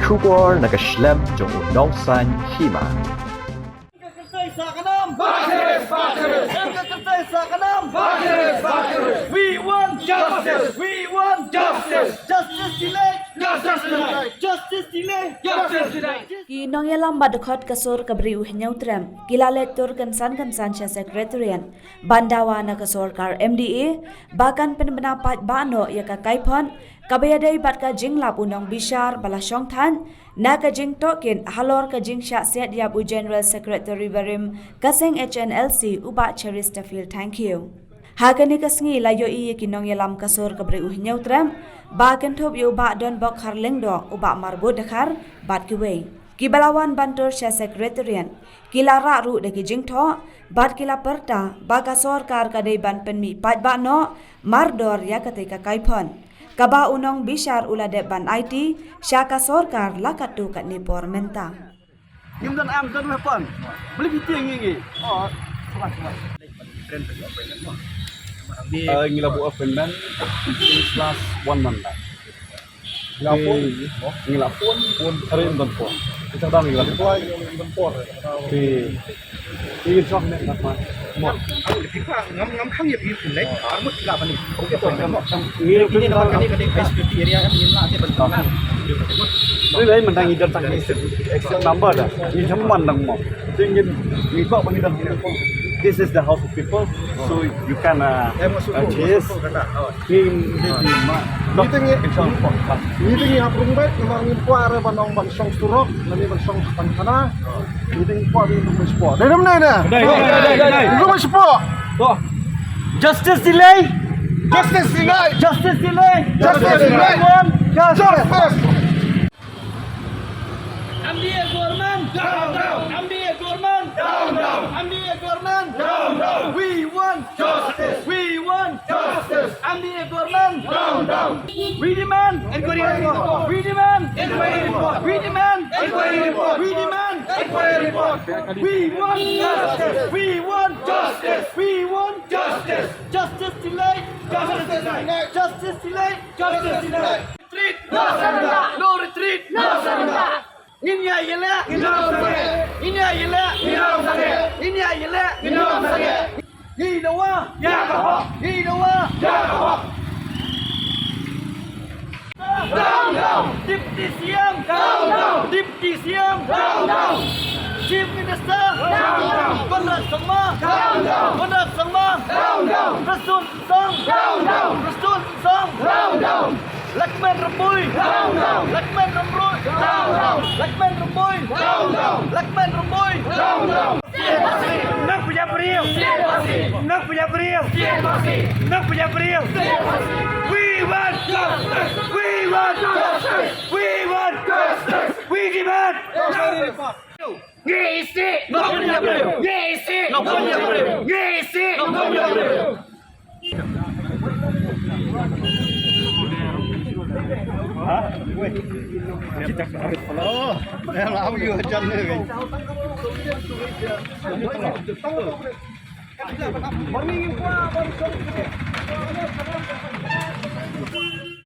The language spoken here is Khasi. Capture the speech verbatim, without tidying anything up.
Khubor na ka shlem jong u nongsan hima. Ka kyrteng sa ka nam. Bakres, bakres. Ka kyrteng sa ka nam. Bakres, bakres. We want justice. We want justice. Justice delayed. Justice denied. Justice delayed. Justice denied. Ki nongïalam bad dkhot ka sur ka Bri u Hynñiewtrep ki la leit tur kynsan kynsan sha Secretariat ban dawa na ka sorkar M D A ba kan pynbna paidbah noh ïa ka kaiphod kaba ïadei bad ka jinglap u nongbishar ba la shongthait na ka jingtohkit halor ka jingshah siat ïap u General Secretary barim ka seng H N L C u Bah Cheristerfield Thangkhiew. Ha kane ka sngi la ïohi ïa ki nongïalam ka sur ka Bri u Hynñiewtrep ba kynthup ïa u Bah Donbok Kharlyngdoh, u Bah Marbud Dkhar bad kiwei. Kiba la wan ban tur sha Secretariat ki la rah ruh da ki jingthoh bad ki la pyrta ba ka sorkar ka dei ban pynmih paidbah noh mardor ïa katei ka kaiphod kaba u nongbishar u la dep ban aiti sha ka sorkar la katto katne por mynta. Ngim don arm, don weapon. Beli biting ngi ngi. Oh, sabar, sabar. Eh, ngi la buh appointment since last one month back. Ngi la phone, ngi la phone, phone, hari ngim don phone. Kita dah ngi la phone. Ti, ti jong ne nak ma. Mo. Ngam, ngam khang ïa phi phi leh. Armut la bani. Okay, to, ngam. Ngi ni namar kane ka dei high security area, em, ngim lah te ban. Ni lai mynta ngi don tang extra, extra number da. Ngi jam man dang mo. Ti ngin, ngi ba ngi dang. This is the house of people, so you can, uh, uh, chase. Ngi, ngi, ngi ma. Ngi te ngi, ngi te ngi hap rung bad namar ngim kwah re ban ong ban shong surok, lane ban shong pangkhana. Ngi te ngi kwah re ban shong sport. Dei ne em dei ne? Dei, dei, dei, dei. Rung ban shong sport. Justice delay. Justice denied. Justice delay. Justice denied. We want justice. Justice. M D A government. Down, down. M D A government. Down, down. M D A government. Down, down. We want justice. We want justice. M D A government. Down, down. We demand inquiry report. We demand inquiry report. We demand inquiry report. We demand inquiry report. We want justice. We want justice. We want justice. Justice delayed. Justice denied. Justice delayed. Justice denied. Retreat. No surrender. No retreat. No surrender. Ngin ïa ïaleh, ngin ïa ïaleh, ngin ïa ïaleh, ngin ïa ïaleh, ngin ïa ïaleh. Ngi dawa ïa ka hok, ngi dawa ïa ka hok. Down, down. Deputy C M, down, down. Deputy C M, down, down. Chief Minister, down, down. Conrad Sangma, down, down. Conrad Sangma, down, down. Prestone Tynsong, down, down. Prestone Tynsong, down, down. Lahkmen Rymbui, down, down. Lahkmen Rymbui, down, down. Lahkmen Rymbui, down, down. Lahkmen Rymbui, down, down. Nang punya beriu. Nang punya beriu. Nang punya beriu. We want justice. We want justice. We want justice. We demand justice. Ngi isih. Ngi isih. Ngi isih.